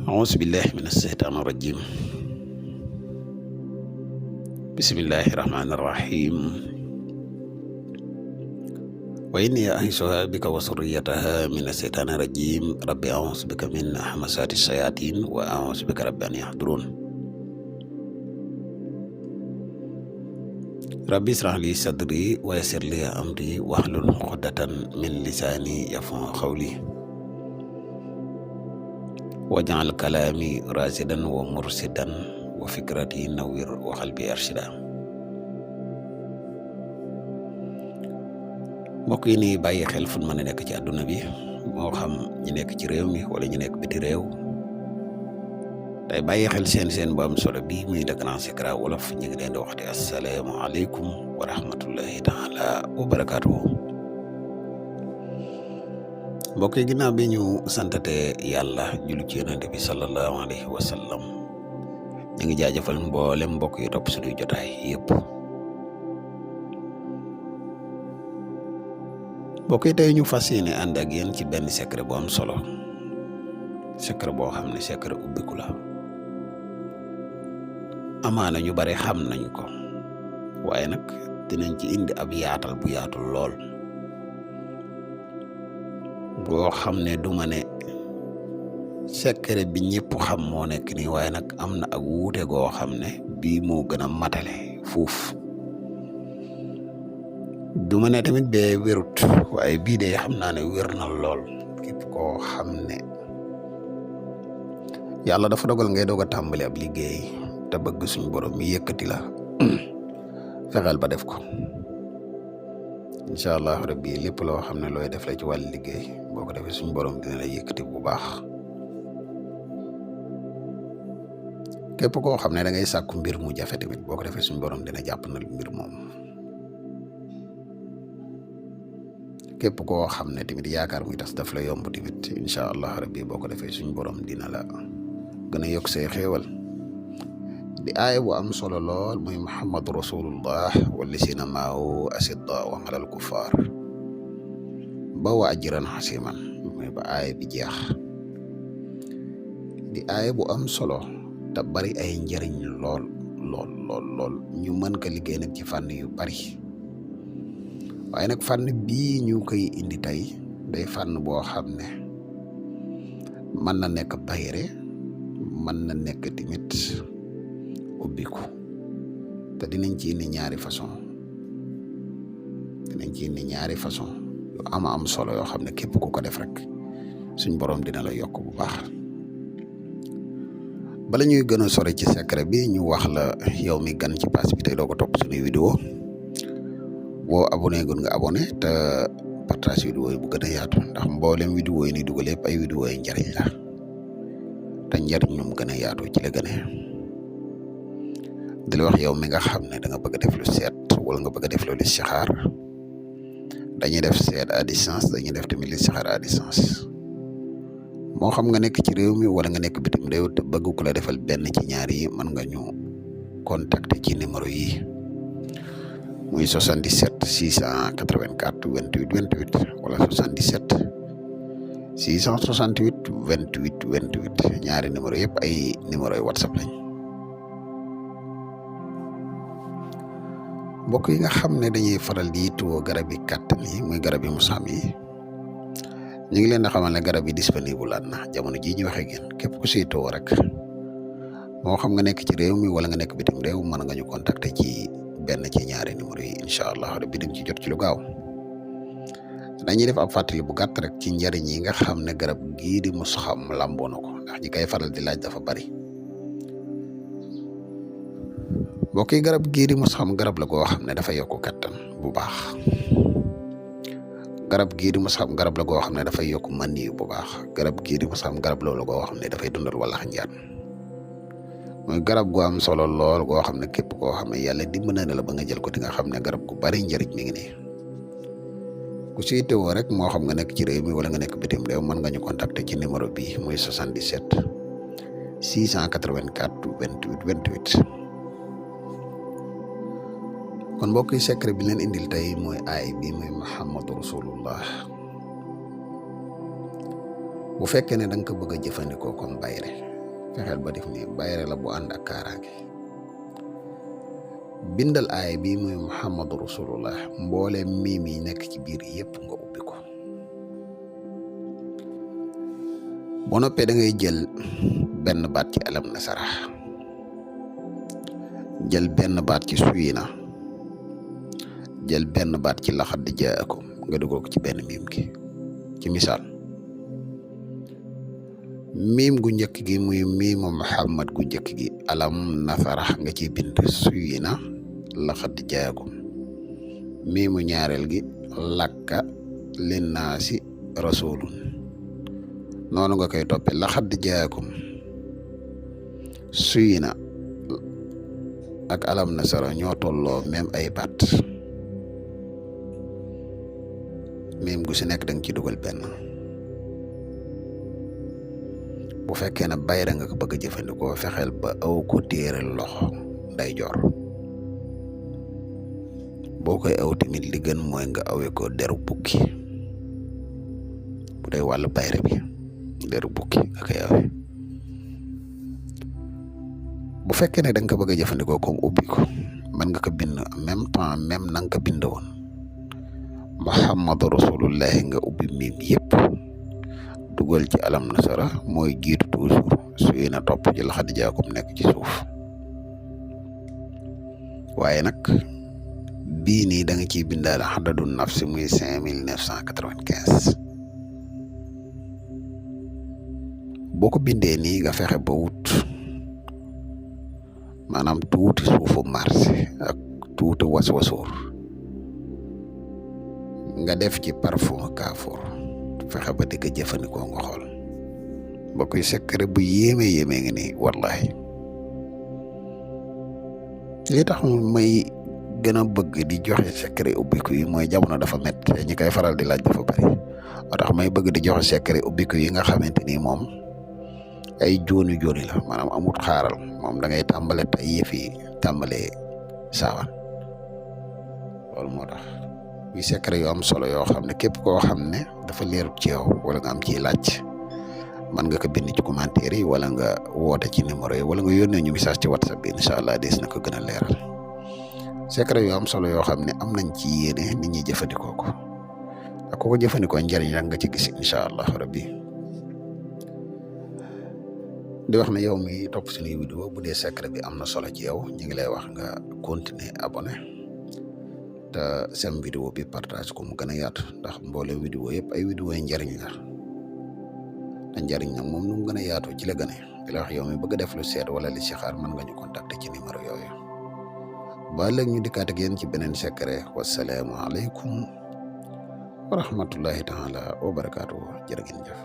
أعوذ بالله من الشيطان الرجيم. بسم الله الرحمن الرحيم. وإني أعيذها بك وذريتها من الشيطان الرجيم. ربي أعوذ بك من همزات الشياطين وأعوذ بك رب أن يحضرون. ربي اشرح لي صدري ويسر لي أمري واحلل عقدة من لساني يفقهوا قولي واجعل كلامي راشدا ومرشدا وفكرتي نوير وقلبي أرشدا. mbokk yi ni bàyyi xel fu mën a nekk ci àdduna bi moo xam ñi nekk ci réew mi wala ñu nekk biti réew tey bàyyi xel seen bu am solo bii muy le grand secret wolof ñu ngi leen di waxte assalaamu aleykum wa rahmatullahi taala wa barakaatuhu. mbokk yi ginnaaw bi ñu santate yàlla julli ci yonent bi sallallahu alayhi wa sallam ñu ngi jaajëfal mboolem mbokk yi topp suñuy jotaay yëpp. mbokk yi tey ñu fas yéene ànd ak yéen ci benn secret bu am solo, secret boo xam ne secret ubbiku la. amaana ñu bari xam nañ ko waaye nag dinañ ci indi ab yaatal bu yaatul lool boo xam ne du ma ne secret bi ñëpp xam moo nekk nii waaye nag am na ak wuute goo xam ne bii moo gën a matale fuuf. du ma ne tamit bee wérut waaye bii de xam naa ne wér na lool. képp koo xam ne yàlla dafa dogal ngay doog a tàmbali ab liggéey te bëgg suñu borom mi yëkkati la fexeel ba def ko incha allah rabbi lépp loo xam ne looy def la ci wàllu liggéey boo ko defee suñu borom dina la yëkkati bu baax. képp koo xam ne da ngay sàkku mbir mu jafe tamit boo ko defee suñu borom dina jàpp na mbir moom. képp koo xam ne tamit yaakaar muy tas daf la yomb tamit incha allah rabbi boo ko defee suñu borom dina la gën a yokk say xéewal. di aaya bu am solo lool muy muhammadu rasulullah wallasina maahu asiddaau alal kuffar ba wa ajran xasiman muy ba aaya bi jeex. di aaya bu am solo te bari ay njëriñ lool ñu mën ko liggéey nag ci fànn yu bari waaye nag fànn bii ñu koy indi tey day fànn boo xam ne mën na nekk bayre mën na nekk tamit ubbiku te dinañ ci indi ñaari façon yu ama am solo yoo xam ne képp ku ko def rek suñ borom dina la yokk bu baax. bala ñuy gën a sore ci secret bi ñu wax la yow mi gan ci page bi tey doo ko topp suñuy vidéo boo abonné gun nga abonné te partage vidéo yi bu gën a yaatu ndax mboolem vidéo yi ni dugal yëpp ay vidéo yi njariñ la te njariñ ñoom gën a yaatu ci la gën a di la wax yow mi nga xam ne da nga bëgg a def lu seet wala nga bëgg a def lu listixaar dañuy def seet à distance dañuy def tamit listixaar à distance moo xam nga nekk ci réew mi wala nga nekk bitim réew te bëgg ku la defal benn ci ñaar yi mën nga ñu contacter ci numéro yi muy 77 684 28 28 wala 77 668 28 28 ñaari numéro yëpp ay numéro yi whatsapp lañ. mbokk yi nga xam ne dañuy faral di yittewoo garab yi kàttan yi muy garab yi musaam yi ñu ngi leen di xamal ne garab yi disponible laat na jamono jii ñu waxee ngeen képp ku siitoo rek moo xam nga nekk ci réew mi wala nga nekk bitim réew mën nga ñu contacter ci benn ci ñaari numéro yi incha allah rabbi dañ ci jot ci lu gaaw. dañuy def ab fàttali bu gàtt rek ci njariñ yi nga xam ne garab gii di musaam lamboo na ko ndax ñi koy faral di laaj dafa bari. mbokk yi garab gii di musaam garab la goo xam ne dafa yokk kattan bu baax. garab gii di musaam garab la goo xam ne dafay yokk mani bu baax. garab gii di musaam garab loolu goo xam ne dafay dundal wala njaan mooy garab gu am solo lool goo xam ne képp koo xam ne yàlla dimbali na la ba nga jël ko di nga xam ne garab gu bari njëriñ mi ngi nii. ku si teewoo rek moo xam nga nekk ci réew mi wala nga nekk bitim réew mën nga ñu contacter ci numéro bi muy 77 684 28 28. kon mbokk yi secret bi leen indil tey mooy aay bi muy muhammadu rasulullah bu fekkee ne da nga ko bëgg a jëfandikoo comme bayre fexeel ba def ni bayre la bu ànd ak kaaraange bindal aaya bi muy muhammadu rasulullah mboole miim yi nekk ci biir yépp nga ubbi ko boo noppee da ngay jël benn baat ci alam nasara jël benn baat ci suyina jël benn baat ci laxad jaakum nga dugal ko ci benn miim gi ci misaal miim gu njëkk gi muy miimu muhammad gu njëkk gi alam nasara nga ci bind suyina laxad jaakum miimu ñaareel gi lakka linnaasi rasulun noonu nga koy toppe laxad jaakum suyina ak alam nasara ñoo tolloo même ay baat miim gu si nekk danga ci dugal benn bu fekkee ne bayra nga ko bëgg a jëfandikoo fexeel ba aw ko téeral loxo nday joor boo koy aw tamit li gën mooy nga awee ko deru bukki bu dee wàllu bayra bi deru bukki nga koy awee bu fekkee ne da nga ko bëgg a jëfandikoo comme ubbi ko mën nga ko bind en même temps même na nga ko bind woon muhammadu rasulullahi nga ubbi miim yëpp dugal ci alam nasara mooy jiitu toujours suy na topp ci laxad jaakum nekk ci suuf waaye nag bii nii da nga ciy bindaale xadadu nafsi muy 5995 boo ko bindee nii nga fexe ba wut maanaam tuuti suufu marché ak tuuti was-wasoor nga def ci parfum kaafoor fexe ba di ko jëfandikoo nga xool ba koy secret bu yéeme ngi nii wallahi li tax may gën a bëgg di joxe secret ubbiku yi mooy jamono dafa métti ñi koy faral di laaj dafa bari moo tax may bëgg di joxe secret ubbiku yi nga xamante ni moom ay jooni la maanaam amut xaaral moom da ngay tàmbale tey yëf yi tàmbalee saawan loolu moo tax muy secret yu am solo yoo xam ne képp koo xam ne dafa leerut ci yow wala nga am ciy laaj man nga ko bind ci commentaire yi wala nga woote ci numéro yi wala nga yónnee ñu message ci whatsapp bi incha allah des na ko gën a leeral secret yu am solo yoo xam ne am nañ ci yéene nit ñi jëfandikoo ko ak ko jëfandikoo njëriñ rek nga ci gis incha allah rabbi di wax ne yow mi topp suñuy vidéo bu dee secret bi am na solo ci yow ñu ngi lay wax nga continuer abonné te sem vidéo bi partage ko mu gën a yaatu ndax mboolem vidéo yëpp ay vidéo yi njëriñ la te njëriñ nag moom nu mu gën a yaatu ci la gën a di la wax yow mi bëgg a def lu seet wala li si xaar mën nga ñu contacter ci numéro yooyu ba léegi ñu dikkaat ak yéen ci beneen secret wasalaamu aleykum wa rahmatullahi taala wa barakaatu jërë ngeen jëf